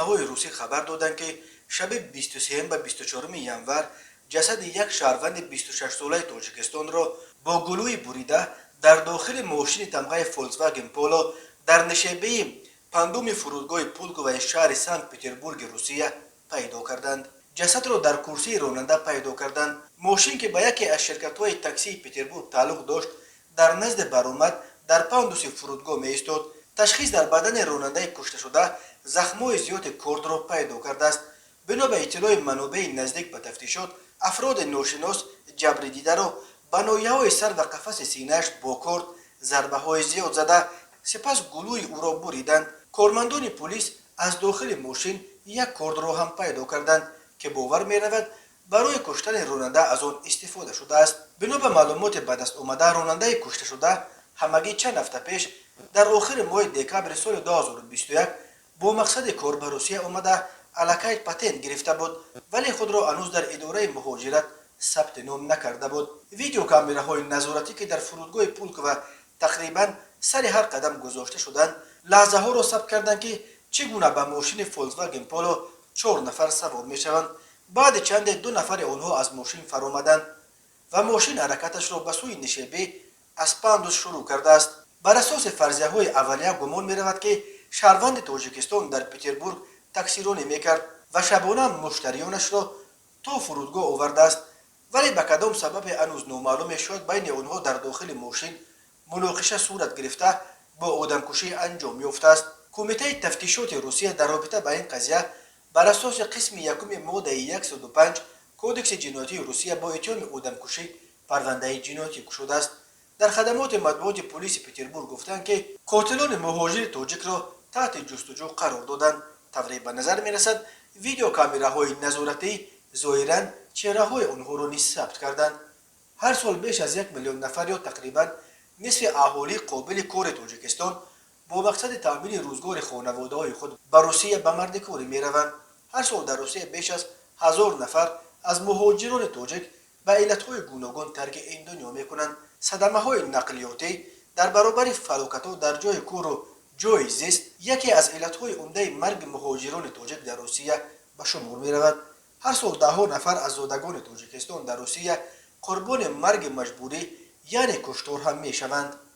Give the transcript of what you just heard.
Расонаҳои русӣ хабар доданд, ки шаби 23 ба 24 январ ҷасади як шаҳрванди 26-солаи Тоҷикистонро бо гулӯи бурида дар дохили мошини тамғаи Фольксваген Поло дар нишебии пандуси фурудгоҳи Пулковаи шаҳри Санкт Петербурги Русия пайдо карданд. Ҷасадро дар курсии ронанда пайдо карданд. Мошин, ки ба яке аз ширкатҳои таксии Петербург тааллуқ дошт, дар назди баромад дар пандуси фурудгоҳ меистод. Ташхис дар бадани ронандаи кушташуда захмҳои зиёди кордро пайдо кардааст. Бино ба иттилои манобеи наздик ба тафтишот, афроди ношинос ҷабридидаро ба ноҳияҳои сар ва қафаси синааш бо корд зарбаҳои зиёд зада, сипас гулӯи ӯро буриданд. Кормандони пулис аз дохили мошин як кордро ҳам пайдо карданд, ки бовар меравад, барои куштани ронанда аз он истифода шудааст. Бино ба маълумоти ба даст омада, ронандаи кушташуда ҳамагӣ чанд ҳафта пеш, дар охири моҳи декабри соли 2021, бо мақсади кор ба Русия омада, аллакай патент гирифта буд, вале худро ҳанӯз дар идораи муҳоҷират сабти ном накарда буд. Видеокамераҳои назоратӣ, ки дар фурудгоҳи Пулкова тақрибан сари ҳар қадам гузошта шуданд, лаҳзаҳоро сабт карданд, ки чӣ гуна ба мошини Фольксваген Поло чор нафар савор мешаванд. Баъди чанде ду нафари онҳо аз мошин фаромаданд ва мошин ҳаракаташро ба сӯи нишебӣ аз пандус шурӯъ кардааст. Бар асоси фарзияҳои аввалия гумон меравад, ки шаҳрванди Тоҷикистон дар Петербург таксиронӣ мекард ва шабона муштариёнашро то фурудгоҳ овардааст, вале ба кадом сабабе ҳанӯз номаълуме шояд байни онҳо дар дохили мошин муноқиша сурат гирифта, бо одамкушӣ анҷом ёфтааст. Кумитаи тафтишоти Русия дар робита ба ин қазия бар асоси қисми якуми моддаи 105 Кодекси ҷиноятии Русия бо иттиҳоми одамкушӣ парвандаи ҷиноятӣ кушодааст. Дар хадамоти матбуоти пулиси Петербург гуфтанд, ки қотилони муҳоҷири тоҷикро таҳти ҷустуҷӯ қарор доданд. Тавре ба назар мерасад, видеокамераҳои назоратӣ зоҳиран чеҳраҳои онҳоро низ сабт карданд. Ҳар сол беш аз 1 миллион нафар ё тақрибан нисфи аҳолии қобили кори Тоҷикистон бо мақсади таъмини рӯзгори хонаводаҳои худ ба Русия ба мардикорӣ мераванд. Ҳар сол дар Русия беш аз 1000 нафар аз муҳоҷирони тоҷик ба иллатҳои гуногун тарки ин дунё мекунанд. Садамаҳои нақлиётӣ дар баробари фалокатҳо дар ҷои кору ҷои зист яке аз иллатҳои умдаи марги муҳоҷирони тоҷик дар Русия ба шумор меравад. Ҳар сол даҳҳо нафар аз зодагони Тоҷикистон дар Русия қурбони марги маҷбурӣ, яъне куштор ҳам мешаванд.